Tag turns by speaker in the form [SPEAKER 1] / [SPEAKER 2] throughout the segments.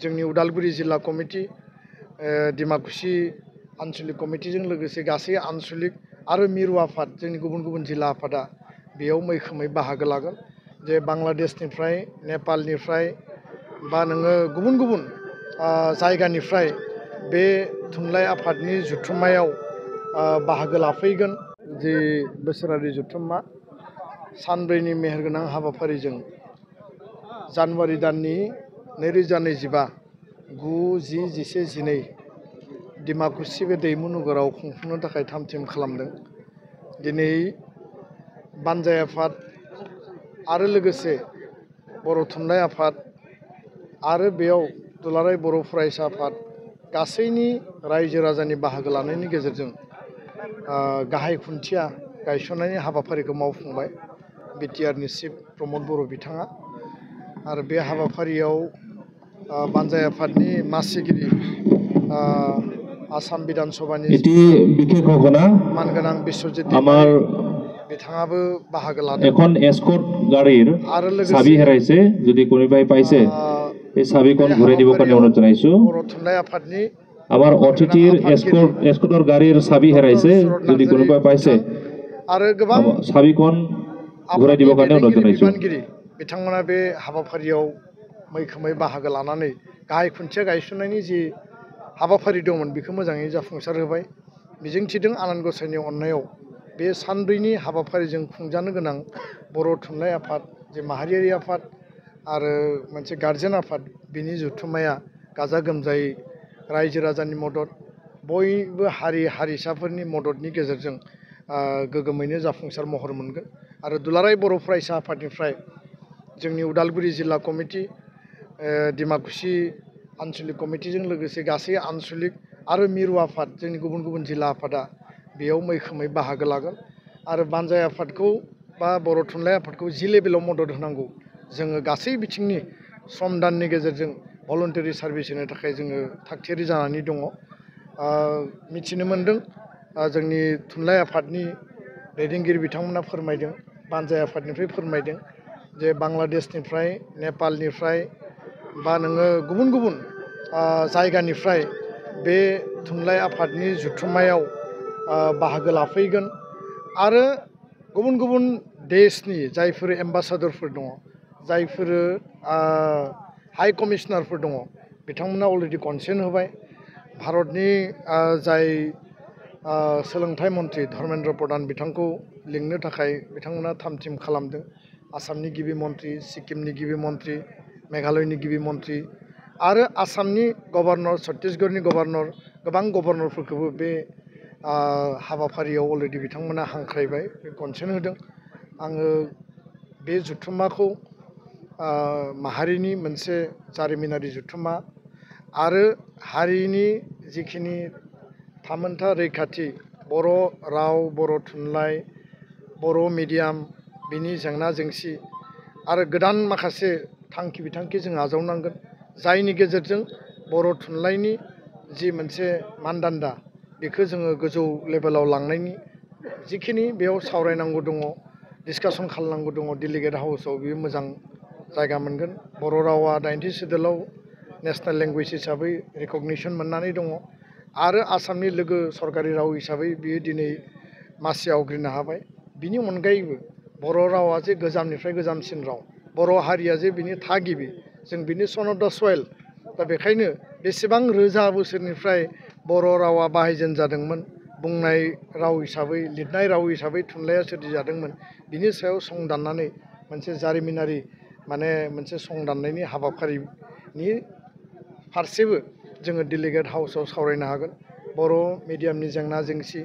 [SPEAKER 1] जोंनि उदालगुरि जिल्ला कमिटि डिमाकुसि आन्चलिक कमिटिजों लोगोसे गासै आन्चलिक आरो मिरु आफाद जोंनि गुबुन गुबुन जिल्ला आफादा बेयाव मैखोमै बाहागो लागोन। जे बांलादेशनिफ्राय नेपालनिफ्राय बा नोङो गुबुन गुबुन जायगानिफ्राय बे थुनलाइ आफादनि जथुम्मायाव बाहागो लाफैगोन। जि बोसोरारि जथुम्मा सानब्रैनि मेहेरगोनां हाबाफारिजों जानुवारि दाननि 2025 9, 10, 11, 12 डिमाकुसि बे दैमु नोगोराव खुंफुंनो थाखाय थाम-थिम खालामदों। दिनै बानजाय आफाद आरो लोगोसे बर' थुनलाइ आफाद आरो बेयाव दुलाराय बर' फरायसा आफाद गासैनि रायजो राजानि बाहागो लानायनि गेजेरजों गाहाय खुन्थिया गायसननायनि हाबाफारिखौ मावफुंबाय बिटिआरनि चिफ प्रमद बर' बिथाङा। आरो बे हाबाफारियाव बानजाय आफादनि मासिगिरि आसाम बिधान सभानि मानगोनां बिश्वजित दैमारि बिथाङाबो बाहागो लादों।
[SPEAKER 2] এখন এসকৰ্ট গাড়ীৰ চাবি হেৰাইছে, যদি কোনোবাই পাইছে এই চাবিখন ঘূৰাই দিবৰ কাৰণে অনুৰোধ জনাইছো।
[SPEAKER 1] बर' थुनलाइ आफादनि
[SPEAKER 2] আমাৰ অতিথিৰ এসকৰ্টৰ গাড়ীৰ চাবি হেৰাইছে, যদি কোনোবাই পাইছে
[SPEAKER 1] आरो गोबां
[SPEAKER 2] চাবিখন ঘূৰাই দিবৰ কাৰণে অনুৰোধ জনাইছো।
[SPEAKER 1] बिथांमोना बे हाबाफारियाव मैखोमै बाहागो लानानै गाहाय खुन्थिया गायसननायनि जि हाबाफारि दंमोन बेखौ मोजाङै जाफुंसार होबाय। मिजिंथिदों आनान गसाइनि अननायाव बे सानब्रैनि हाबाफारिजों खुंजानो गोनां बर' थुनलाइ आफाद, जे माहारियारि आफाद आरो मोनसे गार्जेन आफाद, बिनि जथुम्माया गाजा गोमजायै रायजो राजानि मदद, बयबो हारि हारिसाफोरनि मददनि गेजेरजों गोगोमैनो जाफुंसार महर मोनगोन। आरो दुलाराय बर' फरायसा आफादनिफ्राय जोंनि उदालगुरि जिल्ला कमिटि डिमाकुसि आन्चलिक कमिटिजों लोगोसे गासै आन्चलिक आरो मिरु आफाद जोंनि गुबुन गुबुन जिल्ला आफादा बेयाव मैखोमै बाहागो लागोन। आरो बानजाय आफादखौ बा बर' थुनलाइ आफादखौ जि लेभेलाव मदद होनांगौ जोङो गासै बिथिंनि श्रमदाननि गेजेरजों भलन्टारि सार्भिस होनो थाखाय जोङो थागथियारि जानानै दङ। मिथिनो मोन्दों जोंनि थुनलाइ आफादनि दैदेनगिरि बिथांमोना फोरमायदों, बानजाय आफादनिफ्राय फोरमायदों जे बांलादेशनिफ्राय नेपालनिफ्राय बा नोङो गुबुन गुबुन जायगानिफ्राय बे थुनलाइ आफादनि जथुम्मायाव बाहागो लाफैगोन। आरो गुबुन गुबुन देशनि जायफोर एम्बासादरफोर दङ, जायफोर हाइ कमिसनारफोर दङ, बिथांमोना अलरेडि कनसेन्ट होबाय। भारतनि जाय सोलोंथाइ मन्थ्रि धर्मेन्द्र प्रधान बिथांखौ लिंनो थाखाय बिथांमोना थाम-थिम खालामदों। आसामनि गिबि मन्थ्रि, सिक्किमनि गिबि मन्थ्रि, मेघालयनि गिबि मन्थ्रि आरो आसामनि गभर्नर, छत्तीसगढ़नि गभर्नर, गोबां गभर्नरफोरखौबो बे हाबाफारियाव अलरेडि बिथांमोना हांख्रायबाय, कनसेन्ट होदों। आङो बे जथुम्माखौ माहारिनि मोनसे जारिमिनारि जथुम्मा आरो हारिनि जिखिनि थामोन्था रैखाथि, बर' राव, बर' थुनलाइ, बर' मिडियाम, बिनि जेंना जेंसि आरो गोदान माखासे थांखि बिथांखि जों आजावनांगोन, जायनि गेजेरजों बर' थुनलाइनि जि मोनसे मानदान्दा बेखौ जोङो गोजौ लेभेलाव लांनायनि जिखिनि बेयाव सावरायनांगौ दङ, डिसकासन खालामनांगौ दङ, डेलिगेट हाउसआव बेयो मोजां जायगा मोनगोन। बर' रावा 90 सिडुलाव नेसनेल लेंगुवेज हिसाबै रिकगनिसन मोननानै दङ आरो आसामनि लोगो सरकारि राव हिसाबै बियो दिनै मासि आवग्रिनो हाबाय। बिनि अनगायैबो बर' रावा जे गोजामनिफ्राय गोजामसिन राव, बर' हारिया जे बिनि थागिबि, जों बिनि सन अफ दा सयल। दा बेखायनो बेसेबां रोजा बोसोरनिफ्राय बर' रावा बाहायजेनजादोंमोन, बुंनाय राव हिसाबै, लिरनाय राव हिसाबै थुनलाइया सोरजिजादोंमोन, बिनि सायाव सं दाननानै मोनसे जारिमिनारि मोनसे सं दाननायनि हाबाफारिनि फारसेबो जोङो डेलिगेट हाउसआव सावरायनो हागोन। बर' मिडियामनि जेंना जेंसि,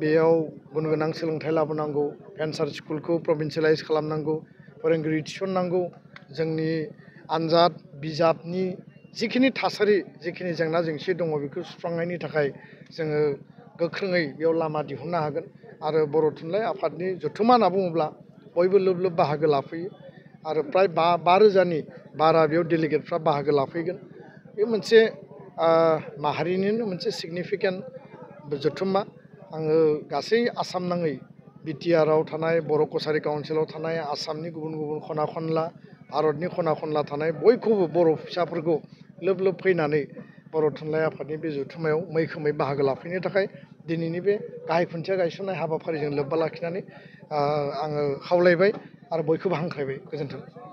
[SPEAKER 1] बेयाव गुन गोनां सोलोंथाइ लाबोनांगौ, भेन्सार स्कुलखौ प्रभिन्सियेलाइज खालामनांगौ, फोरोंगिरि थिसननांगौ, जोंनि आनजाद बिजाबनि जिखिनि थासारि, जिखिनि जेंना जेंसि दङ बेखौ सुस्रांनायनि थाखाय जोङो गोख्रोङै बेयाव लामा दिहुननो हागोन। आरो बर' थुनलाइ आफादनि जथुम्मा होनना बुङोब्ला बयबो लोब लोब बाहागो लाफैयो आरो फ्राय 5,000नि बारा बेयाव डेलिगेटफ्रा बाहागो लाफैगोन। बे मोनसे माहारिनिनो मोनसे सिगनिफिकेन्ट जथुम्मा। आङो गासै आसाम नाङै बिटिआरआव थानाय, बर' कसारि काउन्सिलाव थानाय, आसामनि गुबुन गुबुन खना खनला, भारतनि खना खनला थानाय बयखौबो बर' फिसाफोरखौ लोब लोब फैनानै बर' थुनलाइ आफादनि बे जथुम्मायाव मैखोमै बाहागो लाफैनो थाखाय दिनैनि बे गाहाय खुन्थिया गायसननाय हाबाफारिजों लोब्बा लाखिनानै आङो खावलायबाय आरो बयखौबो हांख्रायबाय। गोजोन्थों।